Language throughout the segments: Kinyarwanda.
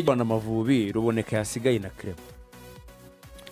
Rwanda Amavubi, Ruboneka yasigaye na Clement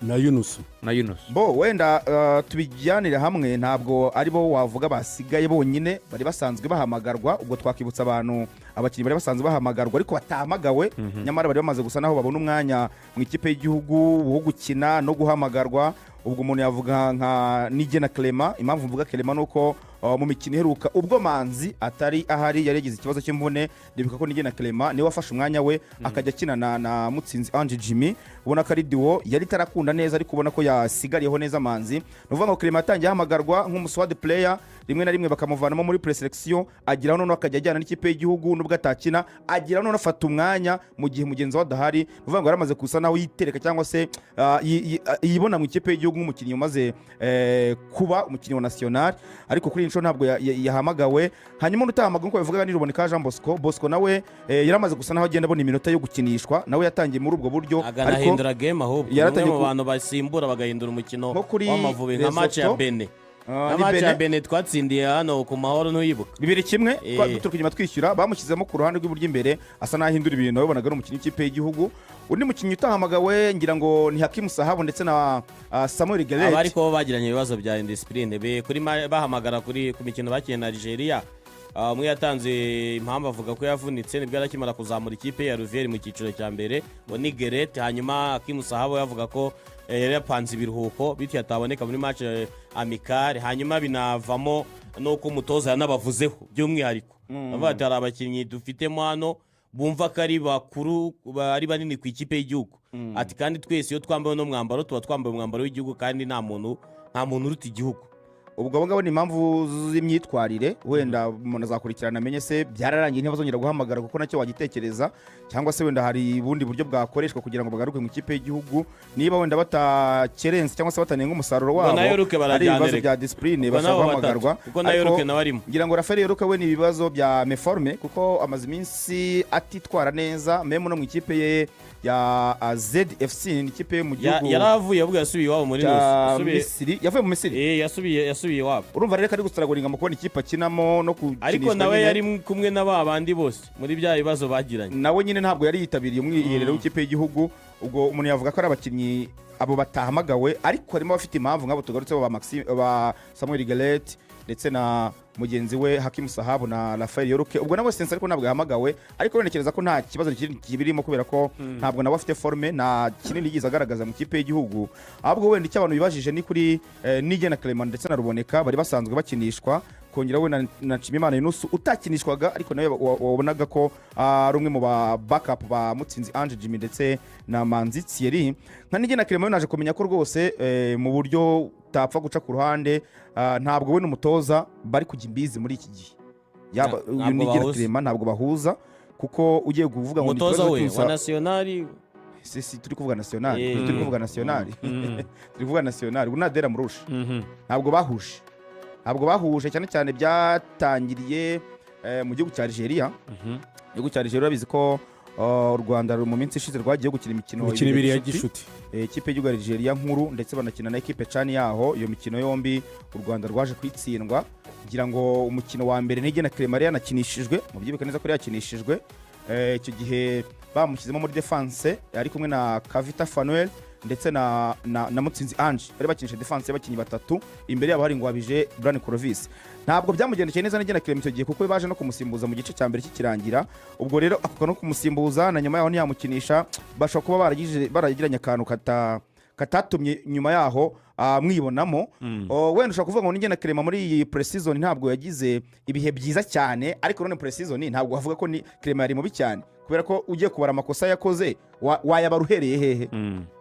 na Yunusu. Na Yunusu. Bo wenda tubijyanire hamwe, ntabwo ari bo wavuga basigaye bonyine bari basanzwe bahamagarwa. Ubwo twakibutsa abantu abakinnyi bari basanzwe bahamagarwa ariko batahamagawe, nyamara bari bamaze gusa naho babona umwanya mu ikipe y'igihugu wo gukina no guhamagarwa. Ubwo umuntu yavuga nka Nigena Clement. Impamvu mvuga Clement ni uko mu mikino iheruka, ubwo Manzi atari ahari, yari yagize ikibazo cy'imvune, ndibuka ko Nigena Clement niwe wafashe umwanya we akajya akina na Mutsinzi Ange Jimmy. Ubona ko ari duo yari itarakunda neza, ariko ubona ko yasigariyeho neza Manzi. Ni ukuvuga ngo Clement yatangiye ahamagarwa nk'umu squad player, rimwe na rimwe bakamuvanamo muri preselection, ageraho noneho akajya ajyana n'ikipe y'igihugu nubwo atakina, ageraho noneho afata umwanya mu gihe mugenzi we adahari. Ni ukuvuga ngo yaramaze gusa naho yitereka cyangwa se yibona mu ikipe y'igihugu nk'umukinnyi umaze kuba umukinnyi wa national, ariko kuri iyi nshuro ntabwo yahamagawe. Hanyuma undi utahamagawe nk'uko bivuga ni Ruboneka Jean Bosco. Bosco nawe yaramaze gusa naho agenda abona iminota yo gukinishwa, nawe yatangiye muri ubwo buryo, ariko aganahindura game ahubwo ni umwe yaratangiye mu bantu basimbura bagahindura umukino Nko kuri w'Amavubi, nka match ya Lesotho. Benin, Ah, nka ni match ya Benin. Benin twatsindiye hano ku Mahoro, ntuyibuka? 2-1. Duturuka inyuma twishyura, bamushyizemo ku ruhande rw'iburyo imbere, asa n'ahindura ibintu, wabonaga ari umukinnyi w'ikipe y'igihugu. Undi mukinnyi utahamagawe ngira ngo ni Hakimu Sahabu ndetse na Samuel Aba Gueulette. ariko bo bagiranye ibibazo bya indiscipline kuri bahamagara kuri ku mikino bakinnye na Algeria. Umwe yatanze impamvu avuga ko yavunitse, nibwo yari akimara kuzamura ikipe ya Ruvier mu cyiciro cya mbere, ngo ni Gueulette. Hanyuma Hakimu Sahabo yavuga ko yari yapanze ibiruhuko, bityo ataboneka muri match amicale. Hanyuma binavamo n'uko umutoza yanabavuzeho by'umwihariko, avuga ati: "Hari abakinnyi dufitemo hano bumva ko ari bakuru, ari banini ku ikipe y'igihugu," ati: "Kandi twese iyo twambaye uno mwambaro tuba twambaye umwambaro w'igihugu, kandi nta muntu uruta igihugu." Ubwo abo ngabo ni impamvu z'imyitwarire. Wenda umuntu azakurikirana amenye se byararangiye, ntibazongera guhamagara, kuko nacyo wagitekereza, cyangwa se wenda hari ubundi buryo bwakoreshwa kugira ngo bagaruke mu ikipe y'igihugu, niba wenda batakerense cyangwa se batanenga umusaruro Ubwo wabo, na York ari barajyana ibibazo reka. bya discipline, Ubwo bashobora nabo batatu, guhamagarwa. kuko na Ariko York nawe arimo. ngira ngo Rafael York we ni ibibazo bya méforme, kuko amaze iminsi atitwara neza, même no mu ikipe ye ya ZFC, ni ikipe yo mu gihugu Yaravuye ahubwo yasubiye iwabo muri cya Nusu. Misiri, yavuye mu Misiri. Yasubiye iwabo. Urumva rero ko ari gustrugglinga mu kubona ikipe akinamo no Ariko gukinishwa nawe nyine. yari kumwe na ba bandi bose muri bya bibazo bagiranye. Nawe nyine ntabwo yari yitabiriye umwiherero w'ikipe y'igihugu. Ubwo umuntu yavuga ko ari abakinnyi abo batahamagawe, ariko harimo abafite impamvu nk'abo tugarutseho, ba Maxime, ba Samuel Gueulette ndetse na mugenzi we Hakimu Sahabu na Rafael York. Ubwo nawe Sense ariko ntabwo yahamagawe, ariko ntekereza ko nta kibazo kibirimo, kubera ko ntabwo nawe afite forme, nta kinini yigeze agaragaza mu ikipe y'igihugu. Ahubwo wenda icyo abantu bibajije ni kuri Nigena Clement ndetse na Ruboneka bari basanzwe bakinishwa, kongera we na Nshimiyimana Yunusu utakinishwaga, ariko nawe wabonaga ko ari umwe mu ba backup ba Mutsinzi Ange Jimmy ndetse na Manzi Thierry. Nka Nigena Clement we naje kumenya ko rwose mu buryo utapfa guca ku ruhande, ntabwo we n'umutoza bari kujya imbizi muri iki gihe. Yaba uyu Ntabwo Nigena bahuza. Clement ntabwo bahuza, kuko ugiye kuvuga ngo ni Umutoza ikibazo we wa national. Si turi kuvuga national? Turi kuvuga national, turi kuvuga national. Ubu nadera murusha. Ntabwo bahuje, ntabwo bahuje, cyane cyane byatangiriye mu gihugu cya Algeria. Igihugu cya Algeria, urabizi ko u Rwanda mu minsi ishize rwagiye gukina imikino Imikino ibiri ya gishuti. Ikipe y'igihugu ya Algeria nkuru, ndetse banakina na ekipe CHAN yaho. Iyo mikino yombi u Rwanda rwaje kuyitsindwa. Ngira ngo umukino wa mbere Nigena Clement yari yanakinishijwe, mubyibuke neza ko yari yakinishijwe. Icyo gihe bamushyizemo muri defense ari kumwe na Kavita Fanuel ndetse na Mutsinzi Ange. Bari bakinisha defense y'abakinnyi batatu, imbere yabo hari Ngwabije Brian Clovis. Ntabwo byamugendekeye neza Nigena Clement icyo gihe, kuko baje no kumusimbuza mu gice cya mbere kikirangira. Ubwo rero ako no kumusimbuza na nyuma yaho ntiyamukinisha, bashobora kuba baragiranye akantu katatumye nyuma yaho mwibonamo. Wenda ushobora kuvuga ngo Nigena Clement muri iyi pre-season ntabwo yagize ibihe byiza cyane, ariko none pre-season ntabwo wavuga ko ni Clement yari mubi cyane, kubera ko ugiye kubara amakosa yakoze wayabara uhereye hehe?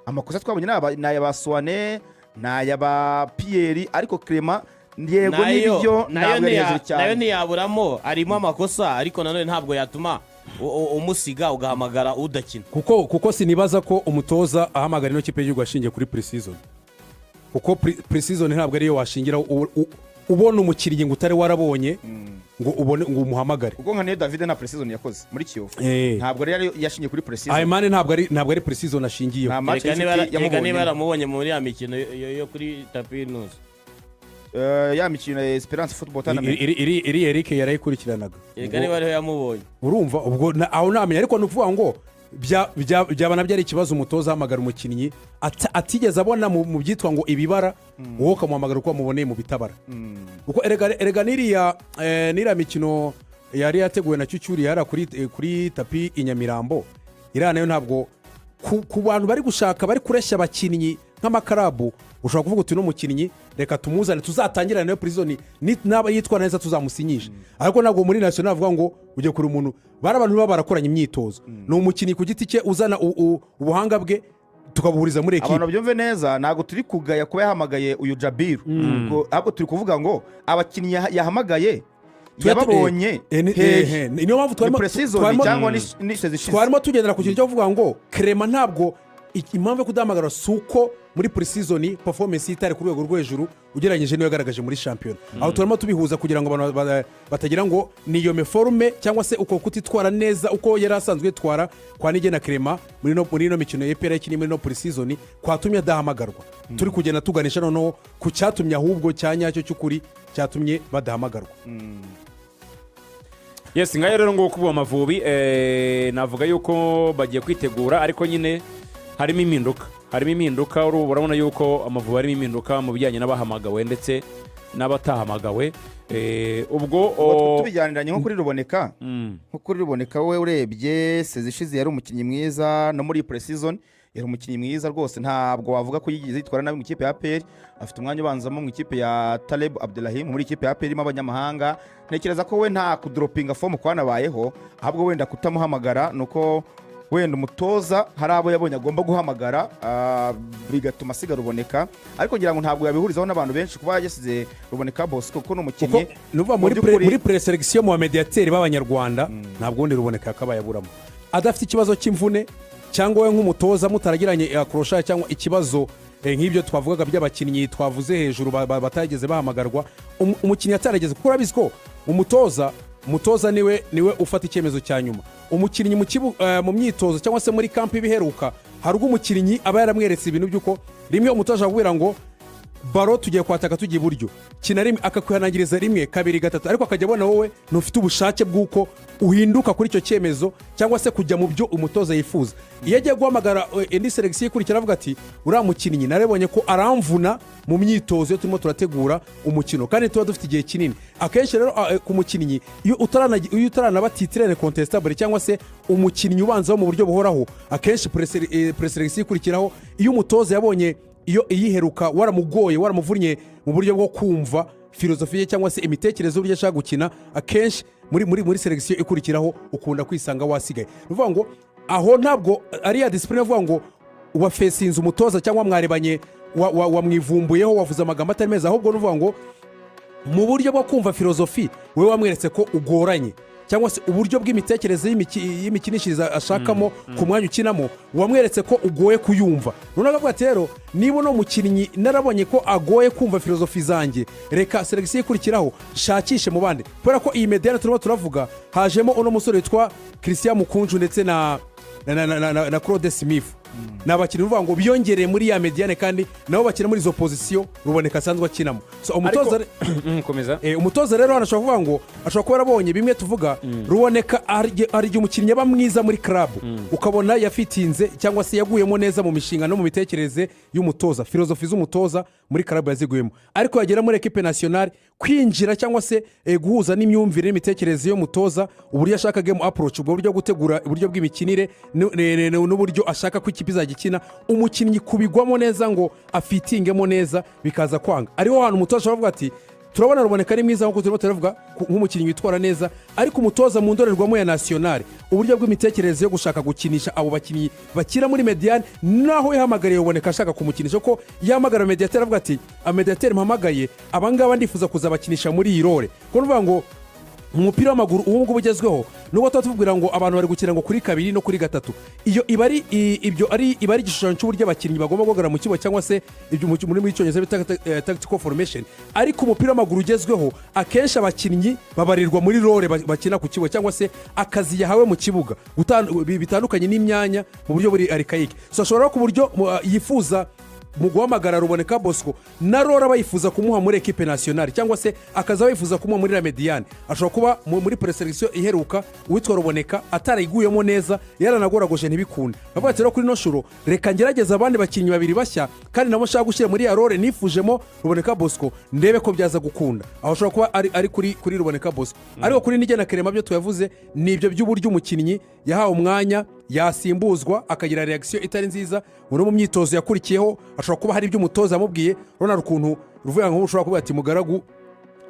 Amakosa twabonye ni aya ba Suwane, ni aya ba Pierre, ariko Clement yego n'ibyo Nayo ntabwo yari hejuru nayo cyane. Ntiyaburamo, arimo amakosa, ariko nanone ntabwo yatuma umusiga ugahamagara udakina. Kuko sinibaza ko umutoza ahamagara ino kipe y'igihugu ashingiye kuri pre-season, kuko pre-season ntabwo ariyo washingiraho ubona umukinnyi ngo utari warabonye ngo ubone ngo umuhamagare. Kuko nka niyo David nta pre-season yakoze muri Kiyovu. Ntabwo rero yashingiye kuri pre-season. Ayimani ntabwo ari pre-season ashingiyeho. Nta match Kereka niba y'inshuti kereka niba yamubonyemo. yaramubonye muri ya mikino yo kuri tapis rouge. Ya mikino ya Esperance Football Tournament. Iri Eric yarayikurikiranaga. Kereka niba ariho yamubonye. Urumva ubwo aho namenya, ariko ni ukuvuga ngo Byaba nabyo ari ikibazo umutoza ahamagara umukinnyi atigeze abona mu byitwa ngo ibibara, wowe ukamuhamagara uko wamuboneye mu bitabara, kuko erega n'iriya mikino yari yateguwe na Cyucyuri yari kuri tapis i Nyamirambo, iriya nayo ntabwo ku bantu bari gushaka, bari kureshya abakinnyi nk'ama club, ushobora kuvuga uti: "Uno mukinnyi reka tumuzane, tuzatangirane nawe pre-season, naba yitwara neza tuzamusinyishe." Ariko ntabwo muri national avuga ngo ujye kure umuntu bari abantu baba barakoranye imyitozo. Ni umukinnyi ku giti cye uzana ubuhanga bwe, tukabuhuriza muri Abantu ekipe. babyumve neza, ntabwo turi kugaya kuba yahamagaye uyu Jabiru. Ahubwo turi kuvuga ngo abakinnyi yahamagaye yababonye hehe? Niyo mpamvu Ni pre-season cyangwa ni saison ishize? Twarimo tugendera ku kintu cyo kuvuga ngo Clement ntabwo impamvu yo kudahamagara si uko muri pre-season performance ye itari ku rwego rwo hejuru ugereranyije n'iyo yagaragaje muri shampiyona. Aho turimo tubihuza kugira ngo abantu batagira ngo ni iyo méforme cyangwa se uko kutitwara neza uko yari asanzwe yitwara kwa Nigena Clement muri ino mikino ya APR yakiniye muri ino pre-season kwatumye adahamagarwa. Turi kugenda tuganisha noneho ku cyatumye, ahubwo cya nyacyo cy'ukuri cyatumye badahamagarwa. Yes, ngayo rero nguko. Ubu Amavubi navuga yuko bagiye kwitegura, ariko nyine harimo impinduka, harimo impinduka. Urabona yuko Amavubi harimo impinduka mu bijyanye n'abahamagawe ndetse n'abatahamagawe. Ubwo Ubwo tubijyaniranye nko kuri Ruboneka, nko kuri Ruboneka we, urebye saison ishize yari umukinnyi mwiza, no muri pre-season yari umukinnyi mwiza rwose. Ntabwo wavuga ko yigeze yitwara nabi mu ikipe ya APR. Afite umwanya ubanzamo mu ikipe ya Taleb Abdelrahim. Muri ikipe ya APR irimo abanyamahanga, ntekereza ko we nta kudoropinga form kwanabayeho. Ahubwo wenda kutamuhamagara ni uko wenda umutoza hari abo yabonye agomba guhamagara, bigatuma asiga Ruboneka. Ariko ngira ngo ntabwo yabihurizaho n'abantu benshi kuba yasize Ruboneka Bosco, kuko ni umukinnyi Kuko nuvuga muri mu by'ukuri- muri présélection mu bamediyateri b'Abanyarwanda, ntabwo ubundi Ruboneka yakabaye aburamo adafite ikibazo cy'imvune, cyangwa we nk'umutoza mutaragiranye akorosha cyangwa ikibazo nk'ibyo twavugaga by'abakinnyi twavuze hejuru batageze bahamagarwa. Umukinnyi atarageze, kuko urabizi ko umutoza niwe ufata icyemezo cya nyuma. Umukinnyi mu myitozo cyangwa se muri camp ibiheruka, hari ubwo umukinnyi aba yaramweretse ibintu by'uko rimwe umutoza akubwira ngo: "Baro tugiye kwataka, tujya iburyo, kina." Rimwe akakwihanangiriza, rimwe, kabiri, gatatu, ariko akajya abona wowe ntufite ubushake bw'uko uhinduka kuri icyo cyemezo cyangwa se kujya mu byo umutoza yifuza. Iyo agiye guhamagara indi sélection ikurikira, avuga ati: "Uriya mukinnyi narebonye ko aramvuna mu myitozo iyo turimo turategura umukino kandi tuba dufite igihe kinini." Akenshi rero ku mukinnyi, iyo utaranaba titulaire incontestable cyangwa se umukinnyi ubanzaho mu buryo buhoraho, akenshi présélection ikurikiraho, iyo umutoza yabonye iyo iyiheruka waramugoye, waramuvunnye mu buryo bwo kumva philosophie ye cyangwa se imitekerereze y'uburyo ashaka gukina, akenshi muri sélection ikurikiraho ukunda kwisanga wasigaye. Ni ukuvuga ngo aho ntabwo ari ya discipline ivuga ngo wafesinze umutoza cyangwa mwarebanye wamwivumbuyeho, wavuze amagambo atari meza. Ahubwo ni ukuvuga ngo mu buryo bwo kumva philosophie, wowe wamweretse ko ugoranye, cyangwa se uburyo bw'imitekerereze y'imikinishirize ashakamo ku mwanya ukinamo, wamweretse ko ugoye kuyumva. Noneho akavuga ati: "Rero niba uno mukinnyi narabonye ko agoye kumva philosophie zanjye, reka sélection ikurikiraho nshakishe mu bandi." Kubera ko iyi médiane turimo turavuga, hajemo uno musore witwa Christian Mukunju ndetse na Claude Smith. Ni abakinnyi uvuga ngo biyongereye muri ya médiane, kandi nabo bakina muri izo position Ruboneka asanzwe akinamo. So, umutoza Komeza. Umutoza rero hano ashobora kuvuga ngo ashobora kuba yarabonye bimwe tuvuga. Ruboneka hari igihe umukinnyi aba mwiza muri club, ukabona yafitinze cyangwa se yaguyemo neza mu mishinga no mu mitekerereze y'umutoza, philosophie z'umutoza muri club yaziguyemo, ariko yagera muri équipe nationale, kwinjira cyangwa se guhuza n'imyumvire n'imitekerereze y'umutoza, uburyo ashaka game approach, ubwo buryo bwo gutegura uburyo bw'imikinire n'uburyo ashaka ko ikipe izajya ikina, umukinnyi kubigwamo neza ngo afitingemo neza bikaza kwanga. Ariho hantu umutoza ashobora kuvuga ati: "Turabona Ruboneka ari mwiza nk'uko turimo turavuga nk'umukinnyi witwara neza, ariko umutoza mu ndorerwamo ya nationale, uburyo bw'imitekerereze yo gushaka gukinisha abo bakinnyi bakina muri médiane, naho yahamagariye Ruboneka ashaka kumukinisha, ko yahamagara médiateur avuga ati: 'Amediateri mpamagaye abangaba ndifuza kuzabakinisha muri iyi role.'" Kuko nuvuga ngo mu mupira w'amaguru ubu ngubu ugezweho, nubwo tuba tubwira ngo abantu bari gukina ngo kuri kabiri no kuri gatatu, iyo iba ari ibyo ari iba ari igishushanyo cy'uburyo abakinnyi bagomba guhagarara mu kibuga, cyangwa se ibyo mu rurimi rw'Icyongereza bita tactical formation. Ariko umupira w'amaguru ugezweho, akenshi abakinnyi babarirwa muri role bakina ku kibuga cyangwa se akazi yahawe mu kibuga, bitandukanye n'imyanya mu buryo buri archaïque. So ashobora no ku buryo yifuza Mu guhamagara Ruboneka Bosco na rora bayifuza kumuha muri équipe nationale, cyangwa se akaza yifuza kumuha muri la médiane, ashobora kuba muri présélection iheruka uwitwa Ruboneka atarayiguyemo neza, yaranagoragoje ntibikunde. Bavuga ati: "Rero kuri ino shuro reka ngerageze abandi bakinnyi babiri bashya, kandi nabo nshaka gushyira muri ya role nifujemo Ruboneka Bosco, ndebe ko byaza gukunda." Aho ashobora kuba ari kuri Ruboneka Bosco, ariko kuri Nigena Clement byo tuyavuze ni ibyo by'uburyo umukinnyi yahawe umwanya yasimbuzwa akagira réaction itari nziza muri mu myitozo yakurikiyeho. Ashobora kuba hari ibyo umutoza yamubwiye. Urabona hari ukuntu ruvuga ngo ushobora kuvuga ati: "Mugaragu,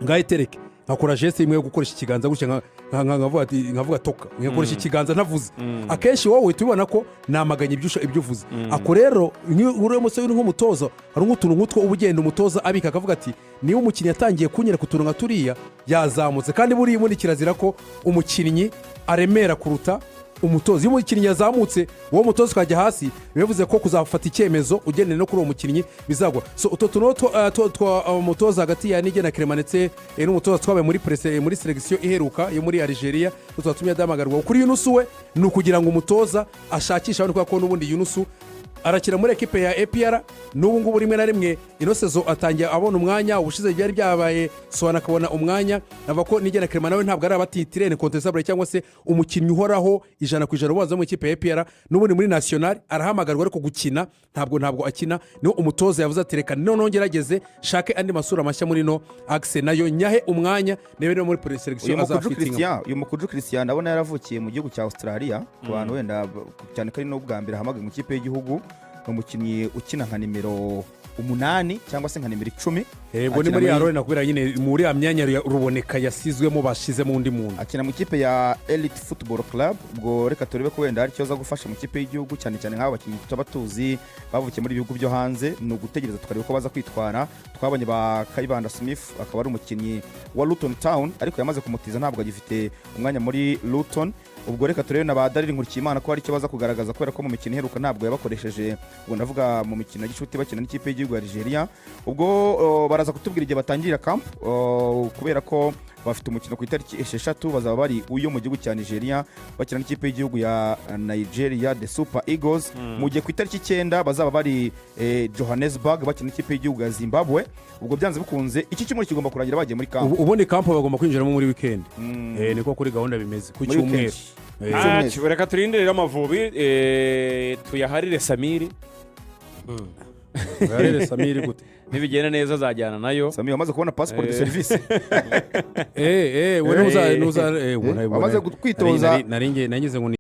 ngaho itereke," nkakora geste imwe yo gukoresha ikiganza gutya, nkavuga toka, nkakoresha ikiganza ntavuze. Akenshi wowe uhita ubibona ko namaganye ibyo uvuze. Ako rero nk'iyo uri umusore, uri nk'umutoza, hari nk'utuntu nk'utwo uba ugenda umutoza abika, akavuga ati: "Niba umukinnyi yatangiye kunyereka utuntu nka turiya, yazamutse." Kandi buriya ubundi kirazira ko umukinnyi aremera kuruta umutoza. Iyo umukinnyi yazamutse, uwo mutoza ukajya hasi, bivuze ko kuzafata icyemezo ugendeye no kuri uwo mukinnyi bizagwa. So utwo tuntu twa umutoza hagati ya Nigena Clement ndetse n'umutoza twabaye muri muri sélection iheruka yo muri Algeria twatumye adahamagarwa. Kuri Yunusu we ni ukugira ngo umutoza ashakishe abandi, kubera ko n'ubundi Yunusu arakina muri ekipe ya APR n'ubu ngubu. Rimwe na rimwe ino saison atangiye abona umwanya, ubushize byari byabaye Soana akabona umwanya. Navuga ko Nigena Clement nawe ntabwo ari aba titulaire incontestable cyangwa se umukinnyi uhoraho 100% ubanza mu ikipe ya APR. N'ubundi muri national arahamagarwa, ariko gukina ntabwo akina. Niho umutoza yavuze ati: "Reka noneho ngerageze shake andi masura mashya muri no axe, nayo nyahe umwanya, niba no muri présélection Uyu Mukuju azafitinga." Christian, uyu Mukuju Christian ndabona yaravukiye mu gihugu cya Australia. Ku bantu wenda cyane ko ari n'ubwa mbere ahamagaye mu ikipe y'igihugu, ni umukinnyi ukina nka nimero 8 cyangwa se nka nimero 10. Yego, ni Akina muri ya role nakubwira nyine, muri ya myanya ya Ruboneka yasizwemo, bashyizemo undi muntu. Akina mu ikipe ya Elite Football Club. Ubwo reka turebe ko wenda hari icyo aza gufasha mu ikipe y'igihugu, cyane cyane nk'aba bakinnyi tuba tuzi bavukiye muri ibihugu byo hanze. Ni ugutegereza tukareba uko baza kwitwara. Twabonye ba Kayibanda Smith, akaba ari umukinnyi wa Luton Town, ariko yamaze kumutiza, ntabwo agifite umwanya muri Luton. Ubwo reka turebe na ba Dariri Nkurikiyimana ko hari icyo baza kugaragaza, kubera ko mu mikino iheruka ntabwo yabakoresheje. Ubwo ndavuga mu mikino ya gicuti bakina n'ikipe y'igihugu ya Algeria. Ubwo baraza kutubwira igihe batangirira camp, kubera ko bafite umukino ku itariki 6, bazaba bari uyo mu gihugu cya Nigeria bakina n'ikipe y'igihugu ya Nigeria, the Super Eagles, mu gihe ku itariki 9 bazaba bari Johannesburg bakina n'ikipe y'igihugu ya Zimbabwe. Ubwo byanze bikunze iki cyumweru kigomba kurangira bagiye muri camp. Ubundi camp bagomba kwinjiramo muri weekend. Niko kuri gahunda bimeze ku Muri cyumweru. weekend. Cyumweru. Reka turindire rero Amavubi, tuyaharire Samiri. Ugarere Samiri gute? Nibigenda neza azajyana nayo. Sami wamaze kubona passport de service. We nuza Wamaze kwitoza. Nari ngize ngo ni